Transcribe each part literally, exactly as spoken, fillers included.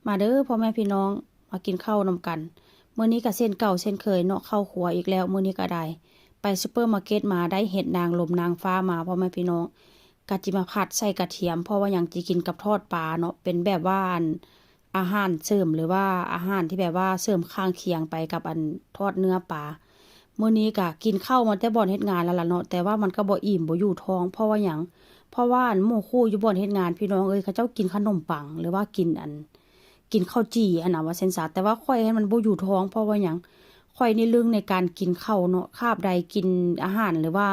มาเด้อพ่อแม่พี่น้อง มากินข้าวนำกัน มื้อนี้ก็เช่นเก่าเช่นเคยเนาะ เข้าครัวอีกแล้ว มื้อนี้ก็ได้ ไปซูเปอร์มาร์เก็ตมา ได้เห็ดนางลมนางฟ้ามา พ่อแม่พี่น้อง ก็จิมาผัดใส่กระเทียม เพราะว่าหยัง จิกินกับทอดปลาเนาะ เป็นแบบว่าอัน อาหารเสริม หรือว่าอาหารที่แบบว่าเสริมข้างเคียงไปกับอันทอดเนื้อปลา มื้อนี้ก็กินข้าวมาแต่บ่อนเฮ็ดงานแล้วล่ะเนาะ แต่ว่ามันก็บ่อิ่ม บ่อยู่ท้อง เพราะว่าหยัง เพราะว่าอันหมู่คู่อยู่บ่อนเฮ็ดงาน พี่น้องเอ้ย เขาเจ้ากินขนมปัง หรือว่ากินอัน กินข้าวจี่หั้นน่ะ ว่าซั่นซะ แต่ว่าข้อยหั้นมันบ่อยู่ท้อง เพราะว่าหยัง ข้อยนี่เรื่องในการกินข้าวเนาะ คาบใดกินอาหาร หรือว่า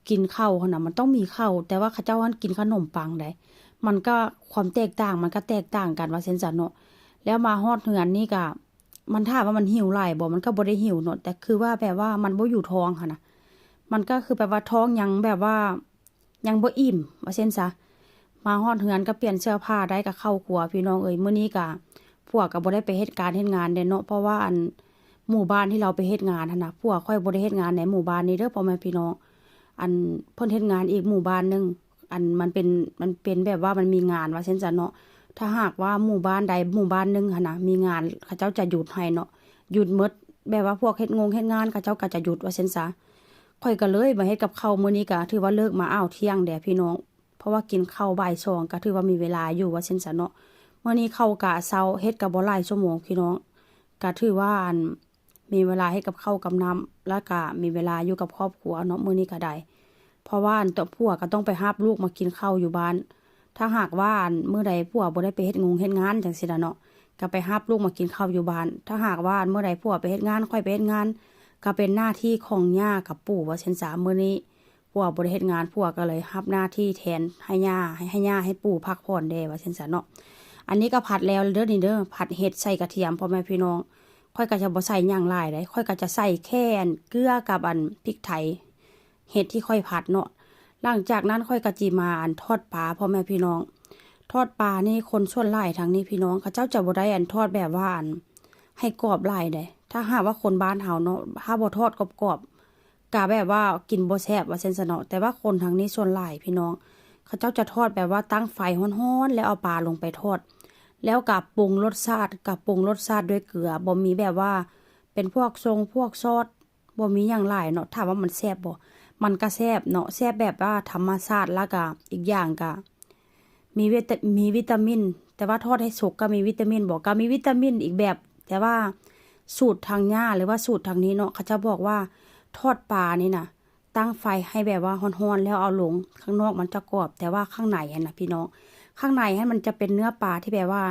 กินข้าวหั้นน่ะ มันต้องมีข้าว แต่ว่าเขาเจ้าหั้นกินขนมปังได๋ มันก็ ความแตกต่างมันก็แตกต่างกัน ว่าซั่นซะเนาะ แล้วมาฮอดเฮือนนี่ก็ มันถามว่ามันหิวหลายบ่ มันก็บ่ได้หิวเนาะ แต่คือว่าแบบว่ามันบ่อยู่ท้องหั้นน่ะ มันก็คือแบบว่าท้องยังแบบว่า ยังบ่อิ่ม ว่าซั่นซะ มาฮอดเฮือนก็เปลี่ยนเสื้อผ้าได้ก็เข้าครัว พี่น้องเอ้ย มื้อนี้ก็ ผัวก็บ่ได้ไปเฮ็ดการเฮ็ดงานเด้เนาะ เพราะว่าอัน หมู่บ้านที่เราไปเฮ็ดงานหั้นน่ะ ผัวข้อยบ่ได้เฮ็ดงานในหมู่บ้านนี้เด้อ พ่อแม่พี่น้อง อัน เพิ่นเฮ็ดงานอีกหมู่บ้านหนึ่ง อัน มันเป็น มันเป็นแบบว่ามันมีงาน ว่าซั่นซะเนาะ ถ้าหากว่าหมู่บ้านใดหมู่บ้านหนึ่งหั้นน่ะ มีงาน เขาเจ้าจะหยุดให้เนาะ หยุดหมด แบบว่าพวกเฮ็ดงงเฮ็ดงาน เขาเจ้าก็จะหยุด ว่าซั่นซะ ข้อยก็เลยมาเฮ็ดกับข้าว มื้อนี้ก็ถือว่าเลิกมาอ้าวเที่ยงแด่พี่น้อง เพราะว่ากินข้าวบ่ายสอง ก็ถือว่ามีเวลาอยู่ ว่าซั่นซะเนาะ มื้อนี้ข้าวกะเช้า เฮ็ดก็บ่หลายชั่วโมง พี่น้อง ก็ถือว่าอัน มีเวลาเฮ็ดกับข้าวกับน้ำ แล้วก็มีเวลาอยู่กับครอบครัวเนาะ มื้อนี้ก็ได้ เพราะว่าอัน ตัวผัวก็ต้องไปรับลูกมากินข้าวอยู่บ้าน ถ้าหากว่าอัน มื้อใดผัวบ่ได้ไปเฮ็ดงงเฮ็ดงานจั่งซี้ล่ะเนาะ ก็ไปรับลูกมากินข้าวอยู่บ้าน ถ้าหากว่าอัน มื้อใดผัวไปเฮ็ดงาน ข้อยไปเฮ็ดงาน ก็เป็นหน้าที่ของย่ากับปู่ ว่าซั่นซะ มื้อนี้ผัวบ่ได้เฮ็ดงาน ผัวก็เลยรับหน้าที่แทน ให้ย่า ให้ ให้ย่าให้ปู่พักผ่อนแด่ ว่าซั่นซะเนาะ อันนี้ก็ผัดแล้วเด้อนี่เด้อ ผัดเห็ดใส่กระเทียม พ่อแม่พี่น้อง ข้อยก็จะบ่ใส่หยังหลายเด้ ข้อยก็จะใส่แค่อันเกลือกับอันพริกไทย เห็ดที่ข้อยผัดเนาะ หลังจากนั้นข้อยก็จิมาอันทอดปลา พ่อแม่พี่น้อง ทอดปลานี่คนส่วนหลายทางนี้พี่น้อง เขาเจ้าจะบ่ได้อันทอดแบบว่าอัน ให้กรอบหลายเด้ ถ้าหากว่าคนบ้านเฮาเนาะ ถ้าบ่ทอดกรอบๆ กะแบบว่ากินบ่แซ่บ ว่าซั่นซะเนาะ แต่ว่าคนทางนี้ส่วนหลายพี่น้อง เขาเจ้าจะทอดแบบว่าตั้งไฟร้อนๆ แล้วเอาปลาลงไปทอด แล้วก็ปรุงรสชาติ ก็ปรุงรสชาติด้วยเกลือ บ่มีแบบว่าเป็นพวกซงพวกซอส บ่มีหยังหลายเนาะ ถามว่ามันแซ่บบ่ มันก็แซ่บเนาะ แซ่บแบบว่าธรรมชาติ แล้วก็อีกอย่างก็ มีวิตา- มีวิตามิน แต่ว่าทอดให้สุกก็มีวิตามินบ่ ก็มีวิตามินอีกแบบ แต่ว่าสูตรทางย่าหรือว่าสูตรทางนี้เนาะ เขาจะบอกว่าทอดปลานี่นะ ตั้งไฟให้แบบว่าร้อนๆ แล้วเอาลง ข้างนอกมันจะกรอบ แต่ว่าข้างในหั้นน่ะพี่น้อง ข้างในหั้นมันจะเป็นเนื้อปลาที่แบบว่า